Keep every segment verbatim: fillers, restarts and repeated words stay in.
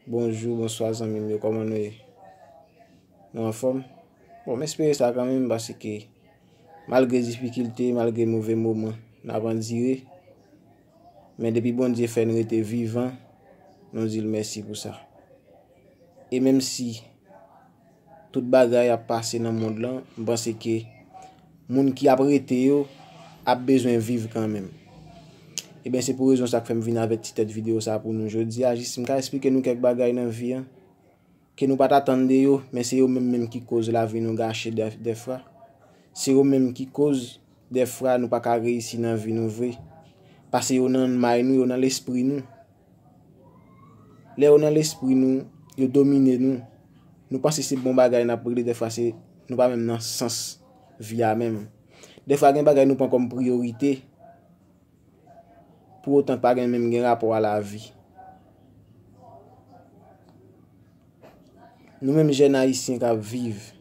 Bonjou, bonswa zanmi m yo, kòman nou ye? Nou anfòm? Bon, m espere sa kanmenm, paske malgre difikilte, malgre move moman, n ap andire. Men depi Bondye fè n rete vivan, nou di l mèsi pou sa. E menm si tout bagay ap pase nan mond lan, m panse ke moun ki ap rete yo ap bezwen viv kanmenm. Ebyen, se pou rezon sa k fè m vin avèk ti tèt videyo sa pou nou jodi a, jis m ka esplike nou kèk bagay nan vi an, ke nou pa t atann de yo, men se yo menm menm ki koz lavi nou gache dè, dèfwa. Se yo menm ki koz, dèfwa, nou pa ka reyisi nan vi nou vre. Paske yo nan may nou, yo nan lespri nou. Lè yo nan lespri nou, yo domine nou. Nou panse se bon bagay n ap regle, dèfwa se nou pa menm nan sans vi a menm. Dèfwa gen bagay nou pran kòm priyorite, pou otan pa gen menm gen rapò a lavi. Nou menm jèn ayisyen k ap viv,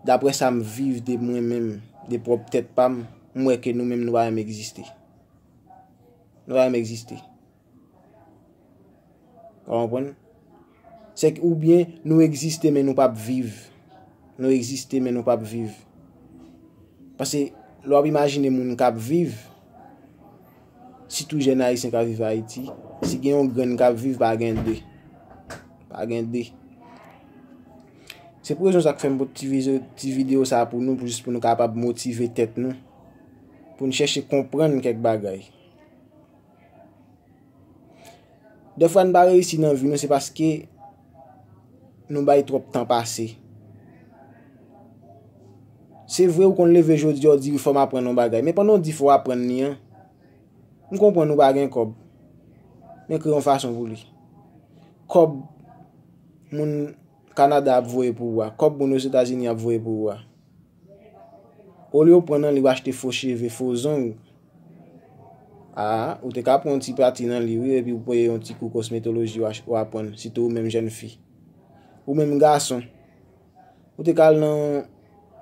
daprè sa m viv de mwen menm, de pwòp tèt pa m, m wè ke nou menm nou pa menm egziste. Nou pa menm egziste. Ou konprann? Se k-, oubyen nou egziste men nou p ap viv. Nou egziste men nou p ap viv. Paske lè w ap imajine moun k ap viv, sitou jèn ayisyen k ap viv Ayiti, si gen yon grenn k ap viv, pa gen de. Pa gen de. Se pou rezon sa k fè m pote ti vize-, ti videyo sa pou nou, pou jis pou nou kapab motive tèt nou, pou n chèche konprann kèk bagay. Dèfwa n pa reyisi nan vi nou, se paske nou bay twòp tan pase. Se vre, ou konn leve jodi a, ou di, "Fò m aprann yon bagay." Men pandan w di fò w aprann li an, m konprann ou pa gen kòb. Men kreye yon fason pou li. Kòb moun Kanada ap voye pou ou a, kòb moun Ozetazini ap voye pou ou a. Olye w pran nan li, w achte fo cheve, fo zong. A, ou te ka pran yon ti pati nan li, wi, epi w peye yon ti kou kosmetoloji, w ach-, w aprann, sitou ou menm jèn fi. Ou menm gason, ou te ka al nan,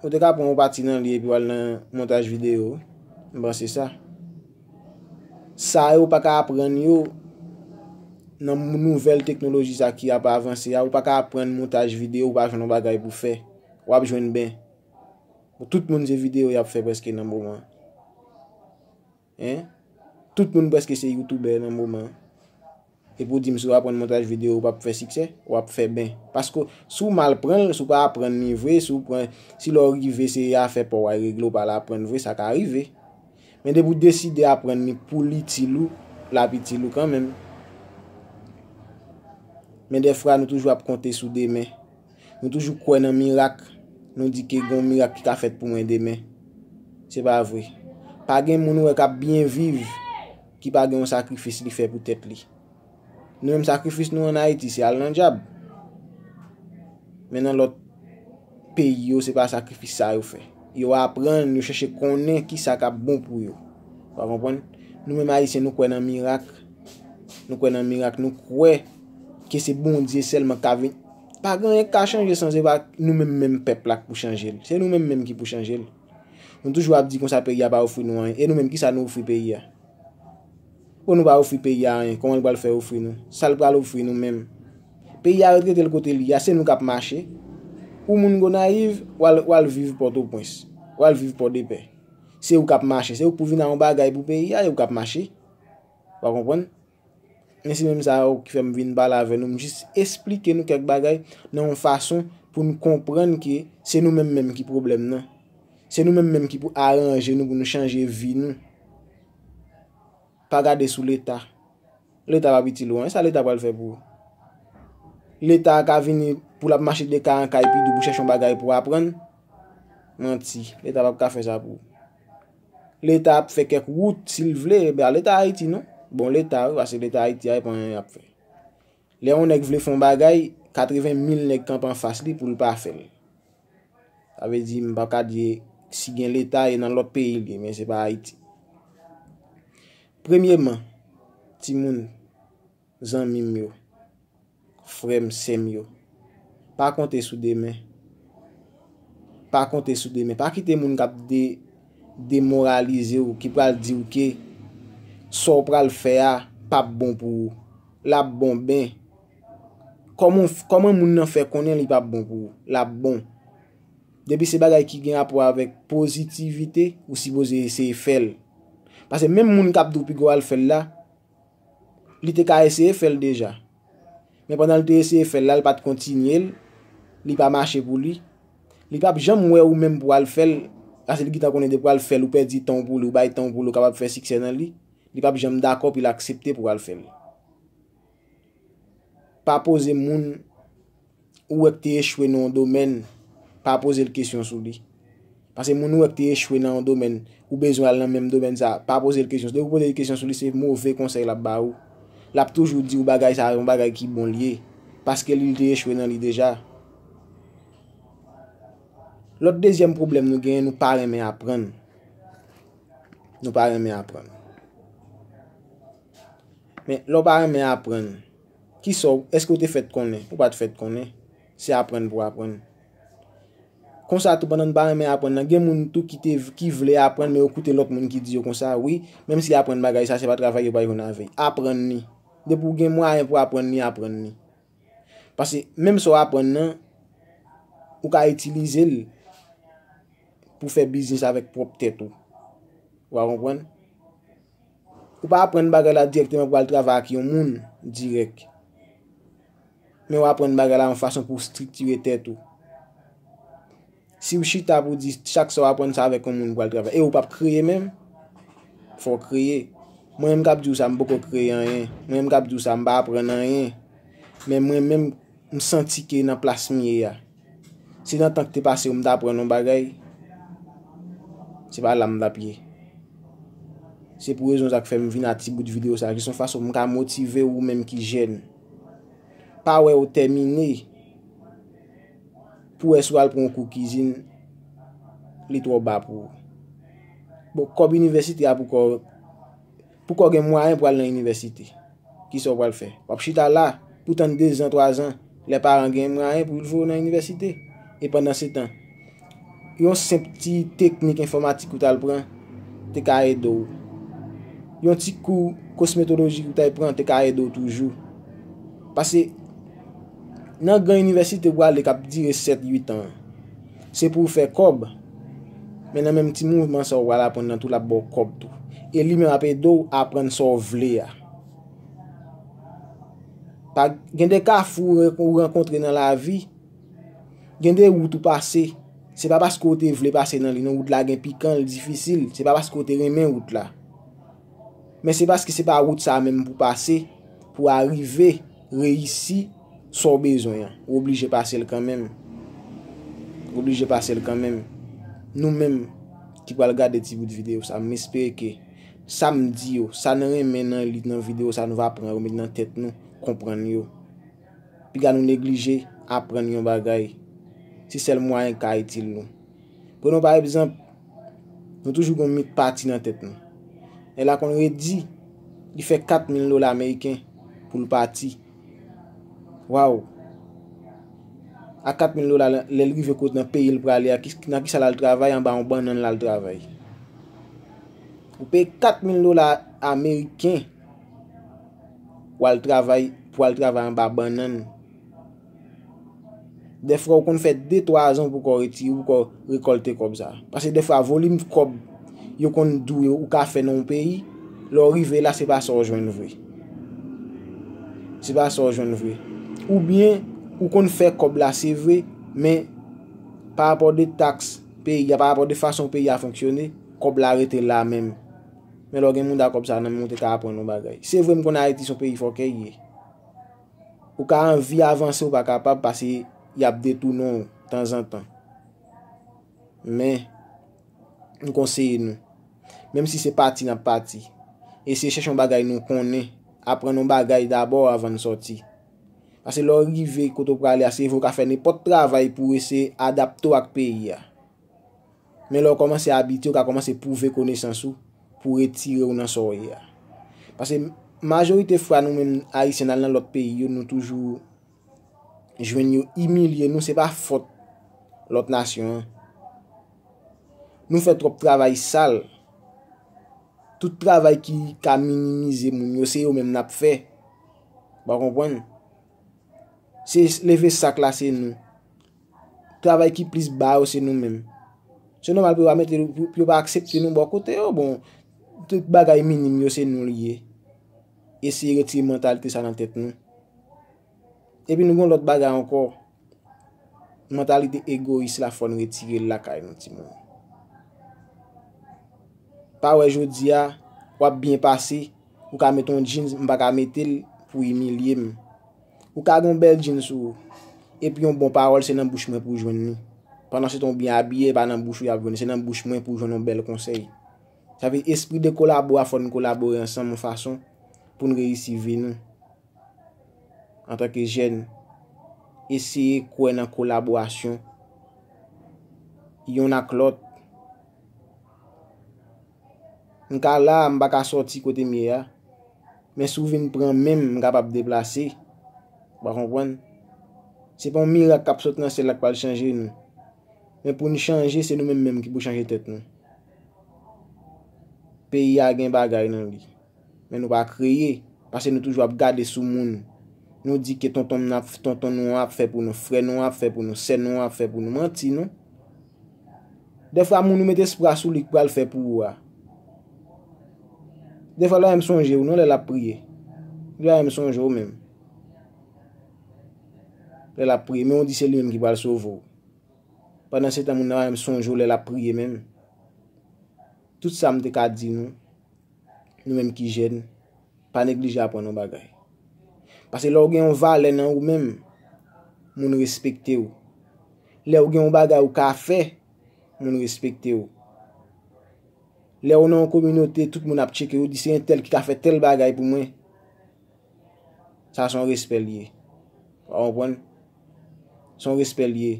ou te ka pran yon pati nan li epi w al nan montaj videyo, wi. M panse sa. Sa yo pa ka aprann yo nan nouvèl teknoloji sa ki ap avanse a, ou pa ka aprann montaj videyo, ou pa jwenn yon bagay pou fè. W ap jwenn ben. Bon, tout moun se videyo y ap fè prèske nan moman. Hein? Tout moun prèske se youtubè nan moman. Epi w di m si w aprann montaj videyo, w p ap fè siksè, w ap fè ben. Paske si w mal pran l, si w pa aprann li vre, si w pran, si lè w rive se afè pa w a regle, w pa al aprann vre, sa ka rive. Men depi w deside aprann li pou l itil ou, l ap itil ou kanmenm. Men dèfwa, nou toujou ap konte sou demen. Nou toujou kwè nan mirak. Nou di ke gon mirak ki ka fèt pou mwen demen. Se pa vre. Pa gen moun ou wè k ap byen viv ki pa gen yon sakrifis li fè pou tèt li. Nou menm, sakrifis nou ann Ayiti, se al nan djab. Men nan lòt peyi yo, se pa sakrifis sa yo fè. Yo aprann, yo chèche konnen kisa k ap bon pou yo. Ou konprann? Nou menm Ayisyen, nou kwè nan mirak. Nou kwè nan mirak, nou kwè ke se Bondye sèlman k ka vin. Pa gen anyen k ka chanje san se pa nou menm menm pèp la k pou chanje l. Se nou menm menm ki pou chanje l. Nou toujou ap di konsa peyi a pa ofri nou anyen. E nou menm, kisa nou ofri peyi a? Bon, nou pa ofri peyi a anyen. Kòman l pral fè ofri nou? Sa l pral ofri nou menm? Peyi a ret rete l kote l ye a, se nou k ap mache. Ou moun Gonayiv, w al, w al viv Pòtoprens. W al viv Pòdepè. Se ou k ap mache. Se ou k pou vin a yon bagay pou peyi a, e ou k ap mache. Ou konprann? Men se menm sa yo ki fè m vin pale avè nou. M jis esplike nou kèk bagay nan yon fason pou n konprann ke se nou menm menm ki pwoblèm nan. Se nou menm menm ki pou aranje nou, pou nou chanje vi nou. Pa gade sou Leta. Leta p ap itil ou anyen. Sa Leta pral fè pou ou? Leta ka vini pou l ap mache de kay an kay epi di w pou chèche yon bagay pou w aprann. Manti. Leta p ap ka fè sa pou ou. Leta ap fè kèk wout, si l vle, e pa Leta Ayiti, non. Bon, Leta, wi, paske Leta Ayiti a, e pa anyen y ap fè. Lè yon nèg vle fè yon bagay, katreven mil nèg kanpe anfas li pou l pa fè l. Sa vle di, m pa ka di si gen Leta, e nan lòt peyi l ye, men se pa Ayiti. Premyeman, timoun, zanmi m yo, frè m, sè m yo, pa konte sou demen. Pa konte sou demen. Pa kite moun k ap de-, demoralize w, ki pral di w ke sa w pral fè a p ap bon pou ou. l ap bon, ben, kòman, kòman moun nan fè konnen li p ap bon pou ou? L ap bon. Depi se bagay ki gen rapò avèk pozitivite, ou sipoze eseye fè l. Paske menm moun k ap di w piga w al fè l la, li te ka eseye fè l deja. Men pandan l te eseye fè l la, l pa t kontinye l, li pa mache pou li. Li p ap janm wè ou menm pou w al fè l, paske li gentan konnen depi w al fè l, ou pèdi tan w pou li, ou bay tan w pou li, ou kapab fè siksè nan li. Li p ap janm dakò pou l aksepte pou w al fè l. Pa poze moun ou wè k te echwe nan yon domèn, pa poze l kesyon sou li. Paske moun ou wè k te echwe nan yon domèn, ou bezwen al nan menm domèn sa, pa poze l kesyon. Depi w poze l kesyon sou li, se move konsèy l ap ba ou. L ap toujou di w bagay sa a yon bagay ki bon l ye, paske li, li te echwe nan li deja. Lòt dezyèm pwoblèm nou genyen, nou pa renmen aprann. Nou pa renmen aprann. Men, lè w pa renmen aprann, kisa w, èske w te fèt konnen? Ou pa t fèt konnen. Se aprann pou aprann. Konsa tou, pandan n pa renmen aprann nan, gen moun tou ki te, ki vle aprann, men yo koute lòt moun ki di yo konsa, wi, menm si aprann bagay sa, se pa travay yo pral jwenn avè l. Aprann li. Depi w gen mwayen pou aprann li, aprann li. Paske menm sa w aprann nan, ou ka itilize l pou fè biznis avèk pwòp tèt ou. Ou a konprann? Ou pa aprann bagay la dirèkteman pou al travay ak yon moun dirèk. Men w aprann bagay la yon fason pou w estriktire tèt ou. Si w chita pou w di chak sa w aprann sa avèk yon moun pou al travay, e ou p ap kreye menm, fò w kreye. Mwen menm k ap di w sa, m poko kreye anyen. Mwen menm k ap di w sa, m pa aprann anyen. Men mwen menm, m santi ke nan plas m ye a, si nan tan k te pase yo m t aprann yon bagay, se pa la m t ap ye. Se pou rezon sa k fè m vin a ti bout videyo sa, jis yon fason pou m ka motive ou menm ki jèn. Pa wè w tèmine pou wè si w al pran yon kou kizin, li twò ba pou ou. Bon, kòb inivèsite a pou kò, pou kò gen mwayen pou al nan inivèsite. Kisa w pral fè? W ap chita la pou tann dezan, twazan, lè paran gen mwayen pou l voye w nan inivèsite. E pandansetan, yon senp ti teknik enfòmatik ou t al pran te ka ede w. Yon ti kou kosmetoloji ou t al pran te ka ede w toujou. Paske nan gran inivèsite ou prale k ap dire sèt, uit an, se pou w fè kòb, men nan menm ti mouvman sa w pral aprann nan tou, l ap ba w kòb tou. E li menm ap ede w aprann sa w vle a. Pa, gen de kafou ou rankontre nan lavi, gen de wout ou pase, se pa paske w te vle pase nan li non, wout la gen pikan, l difisil, se pa paske w te renmen wout la. Men se paske se pa wout sa a menm pou pase, pou w arive reyisi sa w bezwen an. Ou oblije pase l kanmenm. Ou oblije pase l kanmenm. Nou menm ki pral gade ti bout videyo sa, m espere ke sa m di yo, sa n renmen nan li, nan videyo sa, nou va pran yo, met nan tèt nou, konprann yo. Piga nou neglije aprann yon bagay. Se sèl mwayen k ka itil nou. Pran nou pa egzanp, nou toujou gen yon mit pati nan tèt nou. Nèg la konn redi, li fè kat mil dola ameriken pou l pati. Waw! A kat mil dola, lè l rive kot nan peyi l prale a, ki, nan kisa l al travay? Anba yon bannann l al travay. Ou peye kat mil dola ameriken, w al travay, pou al travay anba bannann. Dèfwa, ou konn fè de, twa zan ou poko retire, ou poko rekòlte kòb sa. Paske dèfwa, volim kòb yo konn di w yo ou ka fè nan yon peyi, lè w rive la, se pa sa w jwenn vre. Se pa sa w jwenn vre. Oubyen, ou konn fè kòb la, se vre, men pa rapò de taks peyi a, pa rapò de fason peyi a fonksyone, kòb la rete la menm. Men lè w gen mouda kòb sa nan men w, ou te ka aprann yon bagay. Se vre, m konn Ayiti se yon peyi fòkè l ye. Ou ka anvi avanse, ou pa kapab, paske y ap detounen w tanzantan. Men, m konseye nou, menm si se pati n ap pati, eseye chèche yon bagay nou konnen, aprann yon bagay dabò avan n sòti. Paske lè w rive kote w prale a, se vre w ka fè nenpòt travay pou w eseye adapte w ak peyi a. Men lè w kòmanse abitye, w ka kòmanse pwouve konesans ou pou w retire w nan sa w ye a. Paske majorite fwa nou menm Ayisyen n al nan lòt peyi yo, nou toujou jwenn yo imilye nou, se pa fòt lòt nasyon an. Nou fè twòp travay sal. Tout travay ki ka minimize moun yo, se yo menm n ap fè. Ou konprann? Se leve sak la, se nou. Travay ki plis ba yo, se nou menm. Se nòmal pou yo pa mete, pou, pou yo pa aksepte nou bò kote yo. Bon, tout bagay minim yo, se nou li ye. Eseye retire mantalite sa nan tèt nou. Epi nou gen lòt bagay ankò. Mantalite egoyis la, fò n retire l lakay nou, timoun. Pa wè jodi a, w ap byen pase, ou ka mete yon jeans, m pa ka mete l pou imilye m. Ou ka gen yon bèl jeans sou ou, epi yon bon pawòl, se nan bouch mwen pou w jwenn li. Pandan se tan w byen abiye, e pa nan bouch ou y ap jwenn, se nan bouch mwen pou w jwenn yon bèl konsèy. Sa vle di espri de kolabo a, fò n kolabore ansanm yon fason pou n reyisi vi nou. Antanke jèn, eseye kwè nan kolaborasyon yonn ak lòt. M ka la, m pa ka sòti kote m ye a, men si w vin pran men m, m kapab deplase. Ou pa konprann? Se pa yon mirak k ap sot nan syèl la k pral chanje nou. Men pou n chanje, se nou menm menm ki pou chanje tèt nou. Peyi a gen bagay nan li. Men nou pa kreye, paske nou toujou ap gade sou moun. Nou di ke tonton nou ap, tonton nou an ap fè pou nou, frè nou an ap fè pou nou, sè nou an ap fè pou nou. Manti, non. Dèfwa moun ou met espwa sou li k pral fè pou ou a. Dèfwa lè m sonje w, non, lè l ap priye. Lè m sonje w menm. Lè l ap priye, men w di se li menm ki pral sove w. Pandan se tan, moun nan pa menm sonje w lè l ap priye menm. Tout sa m te ka di nou, nou menm ki jèn, pa neglije aprann yon bagay. Paske lè w gen yon valè nan ou menm, moun respekte w. Lè w gen yon bagay ou ka fè, moun respekte w. Lè w nan yon kominote, tout moun ap tcheke, yo di se entèl ki ka fè tèl bagay pou mwen. Sa se yon respè l ye. Ou konprann? Se yon respè l ye.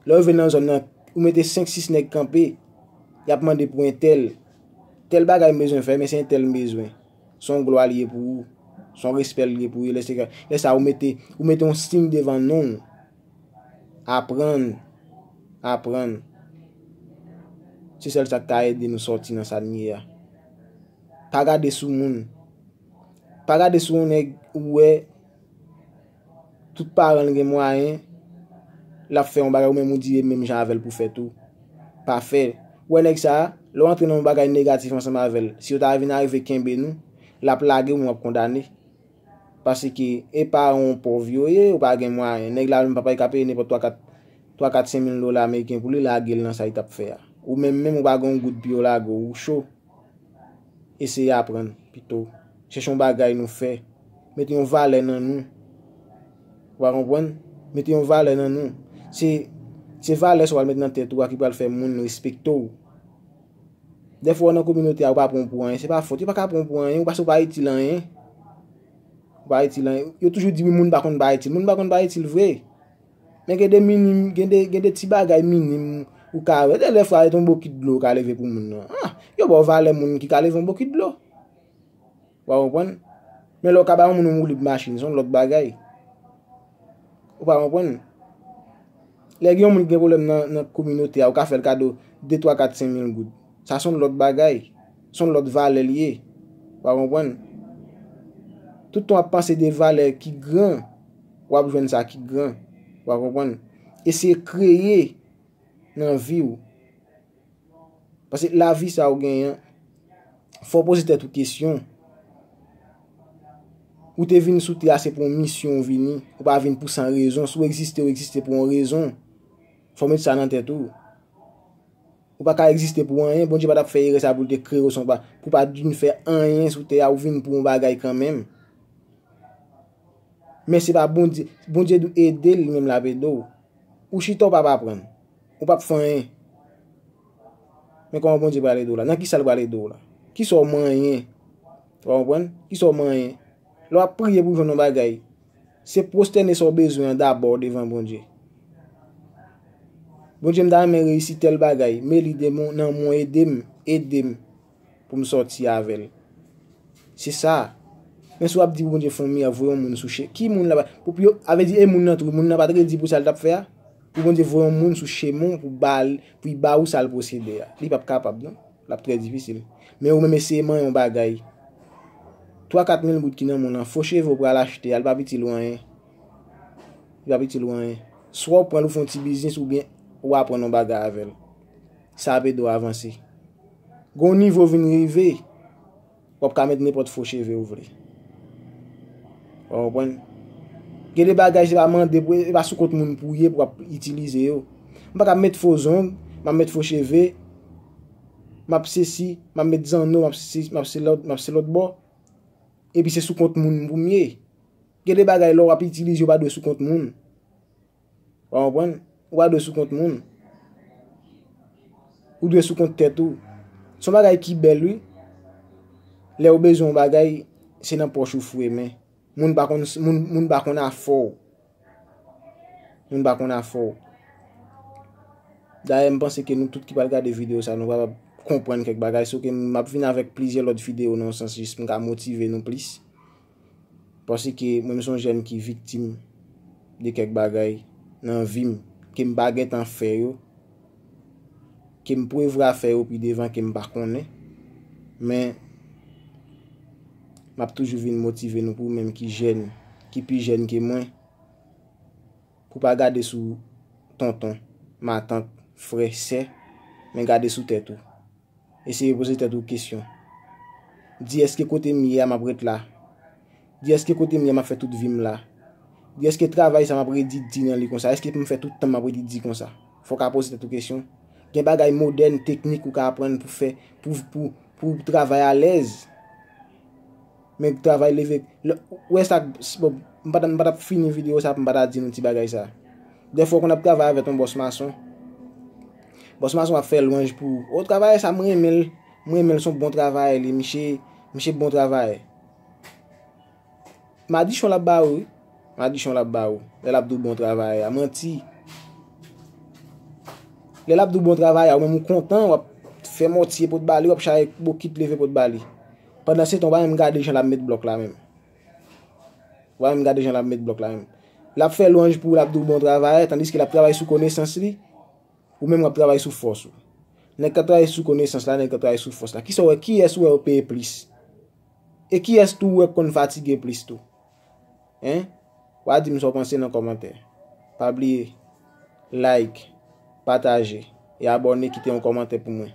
Lè w rive nan zòn nan, ou mete senk, sis nèg kanpe, y ap mande pou entèl. Tèl bagay m bezwen fè, men se entèl m bezwen. Se yon glwa l ye pou ou. Se yon respè l ye pou ou. Lè se ka, lè sa, ou mete, ou mete yon siy devan non w. Aprann. Aprann. Se sèl sa k ka ede nou sòti nan sa n ye a. Pa gade sou moun. Pa gade sou yon nèg ou wè tout paran l gen mwayen, l ap fè yon bagay, ou menm ou di e menm jan avè l pou fè tou. Pa fè. Ou wè nèg sa a, lè w antre nan yon bagay negatif ansanm avè l, si yo ta vin arive kenbe nou, l ap lage w, men w ap kondane. Paske e paran w pòv yo ye, ou pa gen mwayen. Nèg la menm papa l ka peye nenpòt twa, kat, twa, kat, senk mil dola ameriken pou li lage l nan sa li t ap fè a. Ou menm menm ou pa gen yon goud pou yo lage w, ou cho. Eseye aprann pito. Chèche yon bagay nou fè. Mete yon valè nan nou. Ou pa konprann? Mete yon valè nan nou. Se, se valè sa w al mete nan tèt ou a ki pral fè moun respekte w. Dèfwa w nan kominote a, ou pa pran w pou anyen. Se pa fòt, yo pa ka pran w pou anyen, ou paske ou pa itil anyen. Ou pa itil anyen. Yo toujou di wi, moun pa konn pa itil. Moun pa konn pa itil vre. Men gen de minim, gen de, gen de ti bagay minim ou ka wè. Gen dèfwa, se yon bokit dlo ou ka leve pou moun nan. Ah, yo ba w valè moun ki ka leve yon bokit dlo. Ou pa konprann? Men lè w ka ba yon moun yon woulib machin, se yon lòt bagay. Ou pa konprann? Lè gen yon moun ki gen pwoblèm nan, nan kominote a, ou ka fè l kado de, twa, kat, senk mil goud. Sa se yon lòt bagay. Se yon lòt valè l ye. Ou pa konprann? Tout tan w ap panse de valè ki gran, w ap jwenn sa ki gran. Ou pa konprann? Eseye kreye nan vi w. Paske lavi sa ou genyen an, fò w poze tèt ou kesyon. Ou te vin sou tè a, se pou yon misyon ou vini. Ou pa vin pou san rezon. Si w egziste, ou egziste pou yon rezon. Fò w met sa nan tèt ou. Ou pa ka egziste pou anyen. Bondye pa t ap fè erè sa pou l te kreye w san pa, pou w pa t vin fè anyen sou tè a, ou vin pou yon bagay kanmenm. Men se pa Bondye. Bondye dwe ede l, li menm l ap ede w. Ou chita, ou p ap aprann. Ou p ap fè anyen. Men kòman Bondye pral ede w la? Nan kisa l pral ede w la? Kisa w manyen? Ou konprann? Kisa w manyen? Lè w ap priye pou w jwenn yon bagay, se pwostène sa w bezwen an dabò devan Bondye. Bondye, m ta renmen reyisi tèl bagay, men li de mon, nan mwen, ede m, ede m pou m sòti avè l. Se sa. Men si w ap di pou Bondye fè yon mirak, voye yon moun sou che-, ki moun la pa, pou, pou yo, sa vle di e moun nan tou, moun nan pa t redi pou sa l t ap fè a? Pou Bondye voye yon moun sou chemen w pou ba l, pou l ba ou sa l posede a. Li p ap kapab, non. L ap trè difisil. Men ou menm eseye manyen yon bagay. Twa kat mil goud ki nan men w lan, fo cheve w pral achte a, li p ap itil ou anyen. Li p ap itil ou anyen. Swa w pran l ou fè yon ti biznis oubyen w aprann yon bagay avè l. Sa ap ede w avanse. Gen yon nivo w vin rive, w ap ka met nenpòt fo cheve w vle. Ou konprann? Gen de bagay se pa mande pou, e pa sou kont moun pou w ye pou w ap itilize yo. M pa ka met fo zong, m ap met fo cheve, m ap sesi, m ap met zanno, m ap sesi, m ap se lòt, m ap se lòt bò. Epi se sou kont moun pou m ye. Gen de bagay lè w ap itilize yo pa dwe sou kont moun. Ou konprann? Ou pa dwe sou kont moun. Ou dwe sou kont tèt ou. Se yon bagay ki bèl wi. Lè ou bezwen yon bagay, se nan pòch ou foure men. Moun pa konn moun, moun pa konn afè w. Moun pa konn afè w. Dayè, m panse ke nou tout ki pral gade videyo sa, nou kapab konprann kèk bagay. So ke m ap vin avèk plizyè lòt videyo nan yon sans jis pou m ka motive nou plis. Paske mwen, m se yon jèn ki viktim de kèk bagay nan vi m ke m pa gentan fè yo, ke m prevwa fè yo pi devan ke m pa konnen. Men, m ap toujou vin motive nou pou ou menm ki jèn, ki pi jèn ke mwen, pou pa gade sou tonton, matant, frè, sè, men gade sou tèt ou. Eseye poze tèt ou kesyon. Di èske kote m ye a m ap ret la? Di èske kote m ye a m ap fè tout vi m la? Di èske travay sa m ap redi di nan li konsa? Èske pou m fè tout tan m ap redi di konsa? Fò w ka poze tèt ou kesyon. Gen bagay modèn, teknik ou ka aprann pou fè, pou, pou, pou travay alèz. Men travay leve, lè, ou wè sa, bon, m pa t, m pa t ap fini videyo sa pou m pa ta di nou ti bagay sa. Dèfwa w konn ap travay avèk yon bòs mason. Bòs mason ap fè lwanj pou ou. O, travayè sa, m renmen l. M renmen l, se yon bon travayè li. Misye, misye bon travayè. Madichon l ap ba ou, wi. Madichon l ap ba ou. Lè l ap di w bon travayè a, manti. Lè l ap di w bon travayè a, ou menm ou kontan, w ap fè mòtye pot ba li, w ap chache bokit leve pot ba li. Pandan se tan, ou pa menm gade jan l ap met blòk la menm. Ou pa menm gade jan l ap met blòk la menm. L ap fè lwanj pou ou, l ap di w bon travayè, tandiske l ap travay sou konesans li, ou menm w ap travay sou fòs ou. Nèg k ap travay sou konesans la, nèg k ap travay sou fòs la. Kisa w wè, kiyès ou wè yo peye plis? E kiyès tou ou wè k konn fatige plis tou? Hein? W a di m sa w panse nan kòmantè. Pa bliye, like, pataje, e abòne, kite yon kòmantè pou mwen.